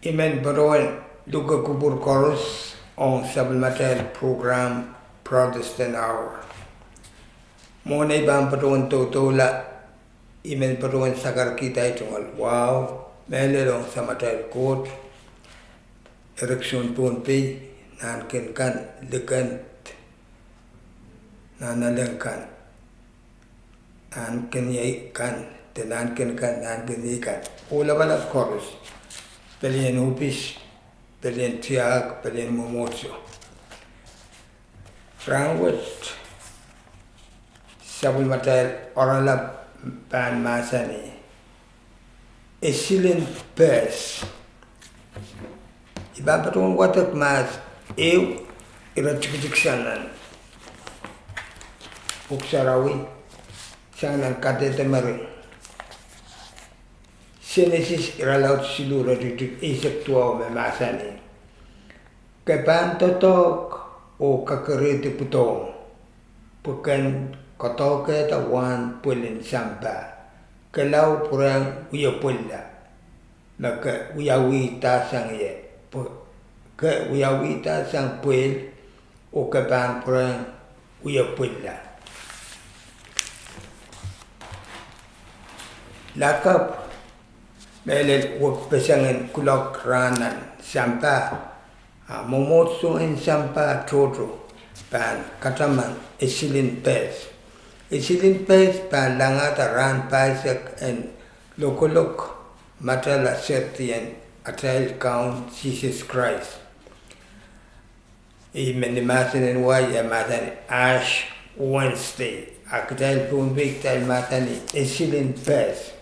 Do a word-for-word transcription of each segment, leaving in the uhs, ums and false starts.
I men patohwen luke kupwur koaros ong sapwellimatail program Protestant Hour. Mwohn ei pahn patohwen doudoula, I men patohwen sakarkihda ei tungoal wahu mehlel ong Samatail Koht, Erekiso en Pohnpei, Nahnken kan, Likend, Nahnalek kan, Nahnken iei kan, de Nahnken kan, Nahnken iei kan, oh lapalap koaros, pelien ohpis, pelien tiahk, pelien mwomwohdiso. Rahnwet sapwellimatail oaralap pahn mahsanih, Esilin Pehs. I pahn patohwen wadek mahs ehu ire tikitik sang nan Pwuhk Sarawi, sang nan Kadehde Mering. Senesis irelaud siluh, ire tikitik eisek duwau, me mahsanih, Ke pahn doadoahk oh kakerehdi pwudohng, pwe ken koadoahkehda wahn pwelin sampah. Ke lao pwurehng wie pwella, me ke wiawihda sang ie, pwe ke wiawihda sang pwehl, oh ke pahn pwurehng wie pwella. Lakapw mehlel wekpesengen kuloak rahn nan sampah, a mwomwohdiso en sampah tohto pahn kataman Esilin Pehs. Esilin Pehs pahn langahda rahn pahisek en lokolok matala serdien atail Kaun Sises Krais. Ih me ni mahsen en wai e mahsanih Ash Wednesday, a kitail Pohnpei kitail mahsanih Esilin Pehs.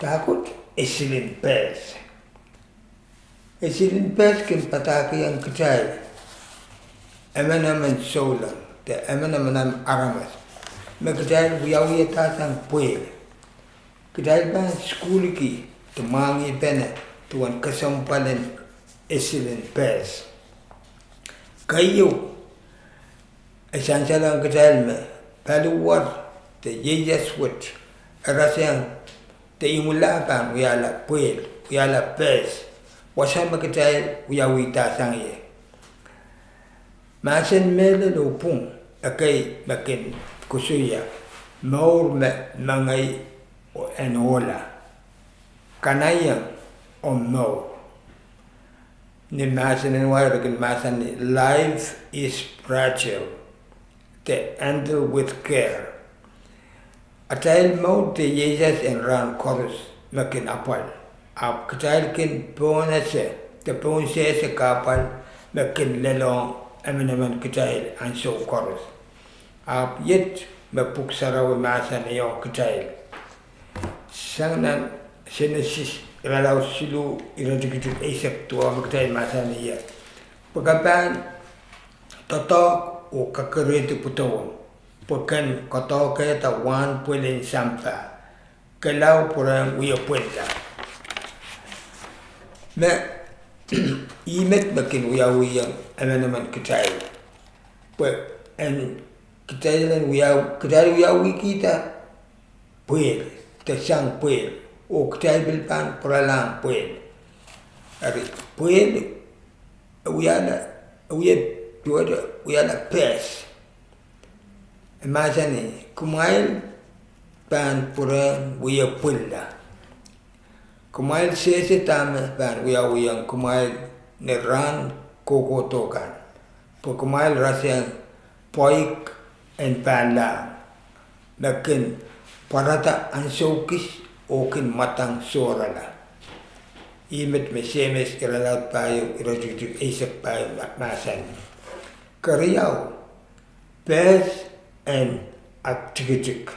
Dahkot Esilin Pehs? Esilin Pehs kin padahkihong kitail emenemen souleng de emenemen aramas me kitail wiawihdahsang pwehl. Kitail pahn sukuhlki de mwahngihpene duwen kesempwalen Esilin Pehs. Keieu, e sansalohng kitail me paliwar de ieias wet e rasehng de imwilahn pahn wiahla pwehl, wiahla pehs, wasa me kitail wiawihdahsang ie. Mahsen mehlel oh pwung ekei me kin koasoia mour me mengei en ohla, kanaieng oh mour. Ni mahsen en wai re kin mahsanih, Life is fragile, de handle with care. Atail mour de ieias en rahn koaros me kin apwal, ahpw kitail kin pohnese de pohnsehse kahpwal me kin lelohng emenemen kitail ansou koaros. Ahpw iet me Pwuhk Sarawi mahsanihong kitail sang nan Senesis irelaud siluh, ire tikitik eisek duwau, me kitail mahsanih ie, Pwe ke pahn doadoahk oh kakerehdi pwudohng, pwe ken koadoahkehda wahn pwelin sampah. Ke lao pwurehng wie pwella. Me, ih met me kin wiawihong emenemen kitail, pwe en kitail en wiawi, kitail wiawihkihda pwehl, de sang pwehl, oh kitail pil pahn pwuralahng pwehl. Eri pwehl, e wiahla, e wie, duwehte wiahla pehs. E mahsanih, Kumwail pahn pwurehng wie pwella. Kumwail sehse dahme pahn wiawihong kumwail ni rahn kohkohdo kan, pwe kumwail rasehng pweik en pahnlahng, me kin pwarada ansou kis oh kin mwadang sohrala. Ih met me Semes irelaud pahieu, ire tikitik eisek pahieu ma-, mahsanih. Keriau, pehs en aktikitik.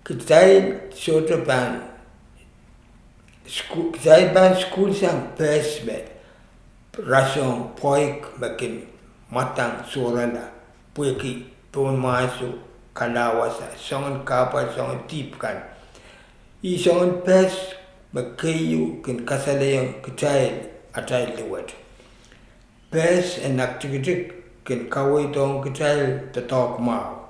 Kitail sohte pahn suku-, kitail pahn sukuhlsang pehs me rasehng pweik me kin mwadang sohrala, pwehki pohn mwahso, kalawasa, soangen kahpwal, soangen dihp kan. Ih soangen pehs me keieu kin kasalehiong kitail atail luwet. Pehs en aktikitik kin kaweidohng kitail doadoahk mwahu.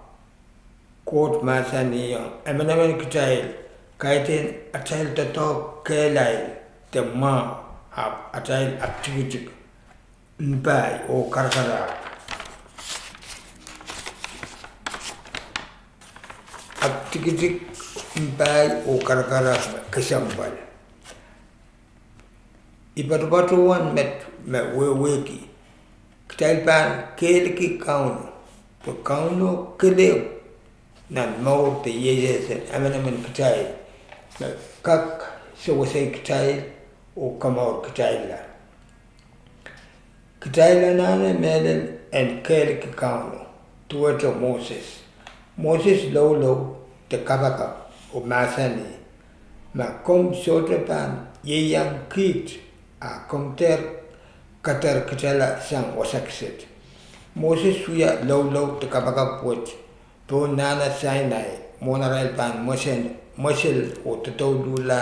Koht mahsanihong emenemen kitail, kaidehn atail doadoahk kehlail de mwahu, ahpw atail aktikitik mpai oh karakarahk. Aktikitik mpai oh karakarahk kesempwal. I patopato wet met me wehwehki kitail pahn kehlki Kauno, pwe Kauno kelehpw nan mour de ieias en emenemen kitail, me kak sewese kitail oh komour kitailla. Kitail anahne mehlel en kehlki Kauno. Duwehte Moses. Moses loulou de kapakap oh mahsanih, Ma komw sohte pahn ieiang kiht, a komw dehr kadarkitala sang wasa kiset. Moses wia loulou de kapakap wet pohn nahna Sainai, mwohn arail pahn mwesen, mwesel oh doadoahk luhla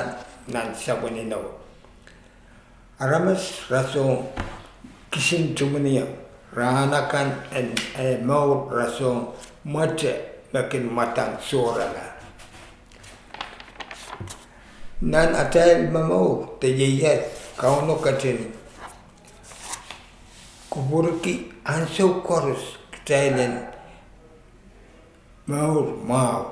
nan sapwen inou. Aramas rasehng kisin tumwiniong, rahn akan en, eh, mour rasehng mwete me kin mwadang sohrala. Nan atail momour de ieias, Kauno ketin kupwurki ansou koaros kitail en mour mwahu,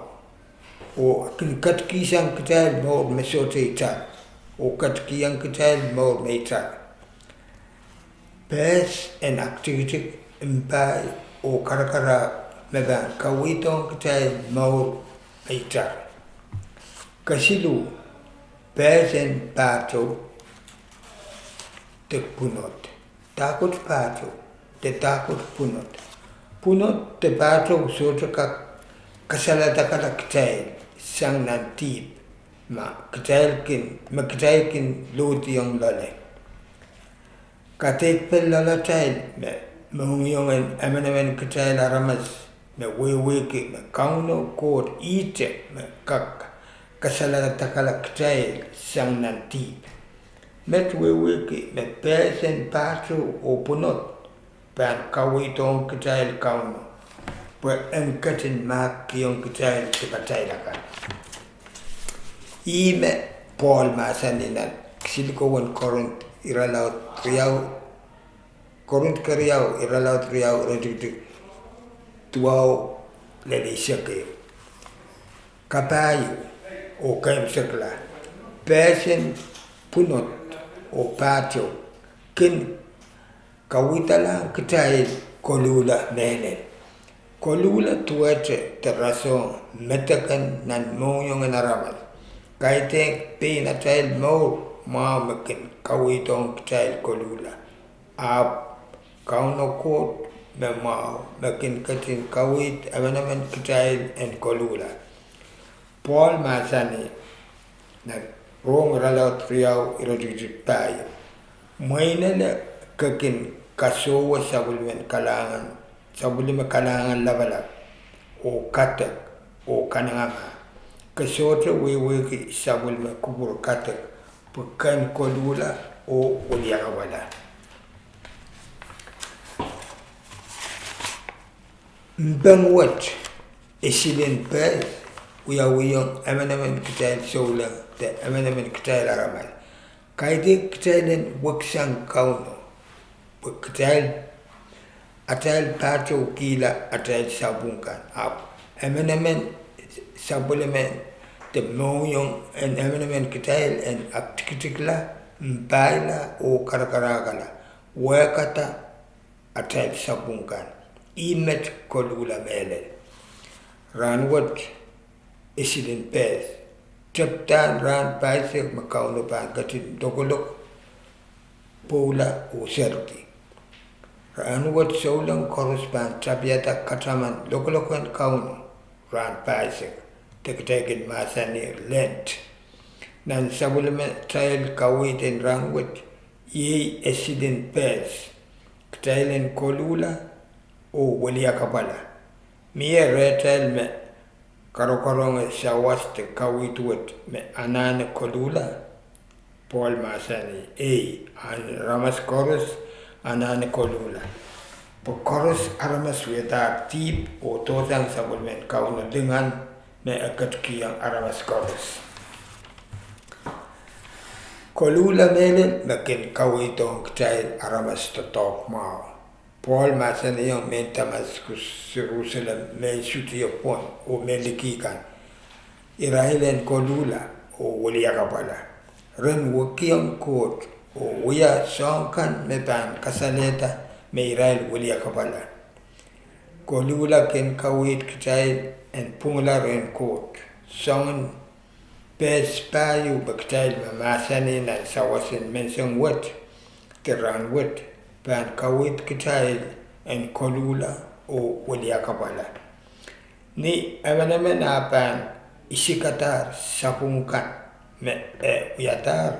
oh kin ketikihsang kitail mour me sohte itar, oh ketikihong kitail mour me itar. Pehs en aktikitik mpai oh karakarahk me pahn kaweidohng kitail mour me itar. Kesiluh, pehs en pahtou de pwunod. Dahkot pahtou de dahkot pwunod? Pwunod de pahtou sohte kak kasaledekala kitail sang nan dihp, ma kitail kin, me kitail kin lohdiong loale. Kadehdpel loalatail me mohngiong en emenemen kitail aramas, me wehwehki me Kauno Koht ihte me kak kasaledekala kitail sang nan dihp. Met wehwehki me pehs en pahtou oh pwunod pahn kaweidohng kitail Kauno, pwe en ketin mahkikihong kitail dipatail akan. Ih me Pohl mahsanih nan kisinlikou en Korint, irelaud riau, Korint keriau, irelaud riau, iretikitik duwau lel eisek ehu. Kapahieu oh keimwsekla, pehs en pwunod oh pahtou kin kaweidalahng kitail koluhla mehlel. Koluhla duwehte de rasehng medeken nan mohngiong en aramas. Kaidehn pein atail mour mwahu me kin kaweidohng kitail koluhla. Ahpw Kauno Koht me mwahu me kin ketin kaweid emenemen kitail en koluhla. Pohl mahsanih nan Rom irelaud riau iretikitik pahieu, mwein ele ke kin kasohwe sapwellimen kalahngan, sapwellime kalahngan lapalap, oh kadek, oh kanengamah. Ke sohte wehwehki sapwellime kupwur kadek, pwe ken koluhla oh weliakapwala. Mpeng wet, esil en pehs, wiawihong emenemen kitail souleng de emenemen kitail aramas. Kaidehn kitail en weksang Kauno, pwe kitail, atail pahtoukihla atail sapwung kan, ahpw emenemen sapwellime de mohngiong en emenemen kitail en aktikitikla, mpaila oh karakarahkala, wehkada atail sapwung kan. Ih met koluhla mehlel. Rahnwet, esil en pehs, tepdahn rahn pahisek me Kauno pahn ketin lokolok pwoula oh seridi. Rahnwet souleng koaros pahn tapiada kataman lokolok en Kauno rahn pahisek, de kitail kin mahsanih Lent. Nan sapwellimatail kaweid en rahnwet, iei esil en pehs, kitail en koluhla oh weliakapwala. Mie rehtail me karokaronge sawas de kaweid wet me anahne koluhla. Pohl mahsanih, ei, aramas koaros anahne koluhla. Pwe koaros aramas wiadahr dihp oh dohsang sapwellimen Kauno lingan me e ketikihong aramas koaros. Koluhla mehlel me kin kaweidohng kitail aramas doadoahk mwahu. Pohl mahsanihong mehn Damaskus, Serusalem, mehn Sudia pwon oh mehn liki kan, irail en koluhla oh wiliakapwala. Ren wekihong Koht oh wia soahng kan me pahn kasalehda me irail wiliakapwala. Koluhla kin kaweid kitail en pwungla rehn Koht. Soangen pehs pahieu me kitail mahmahsanih nan sawas en menseng wet de rahn wet pahn kaweid kitail en koluhla oh wiliakapwala. Ni emenemen ah pahn isikadahr sapwung kan me e wiadahr,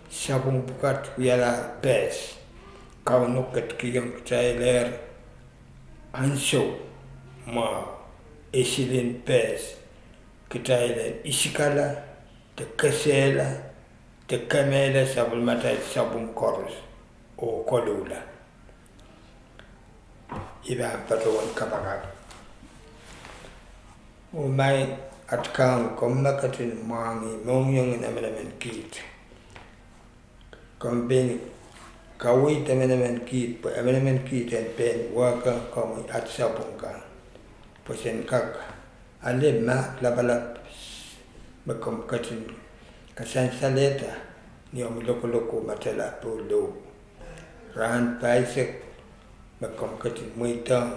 sapwung pwukat wialahr pehs. Kauno ketikihong kitailehr ansou mwahu, e silin pehs, kitail en isikala de kesehla de kemehla sapwellimatail sapwung koaros oh koluhla. I pahn patohwan kapakap. Oh maing at Kaun, komw me ketin mwahngih mohngiong en emenemen kiht. Komw pein kaweid emenemen kiht pwe emenemen kiht en pein wehkehng komwi at sapwung kan, pwe sen kak ale mahk lapalap me komw ketin kasansalehda ni omwi lokolok oh matala poh lohpwu. Rahn pahisek me komw ketin mweidohng,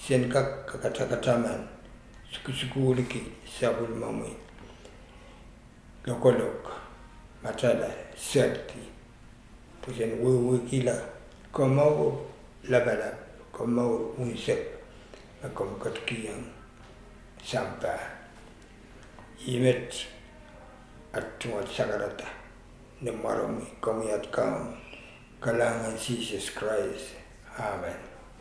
sen kak kakatakataman, sukusukuhlki sapwellimomwi lokolok, matala, seridi, pwe sen wehwehkihla komour lapalap, komour unsek me komw ketikihong sampah. Ih met at tungoal sakarada ni mwaromwi, komwi at Kaun. Kalahngan Sises Krais. Amen.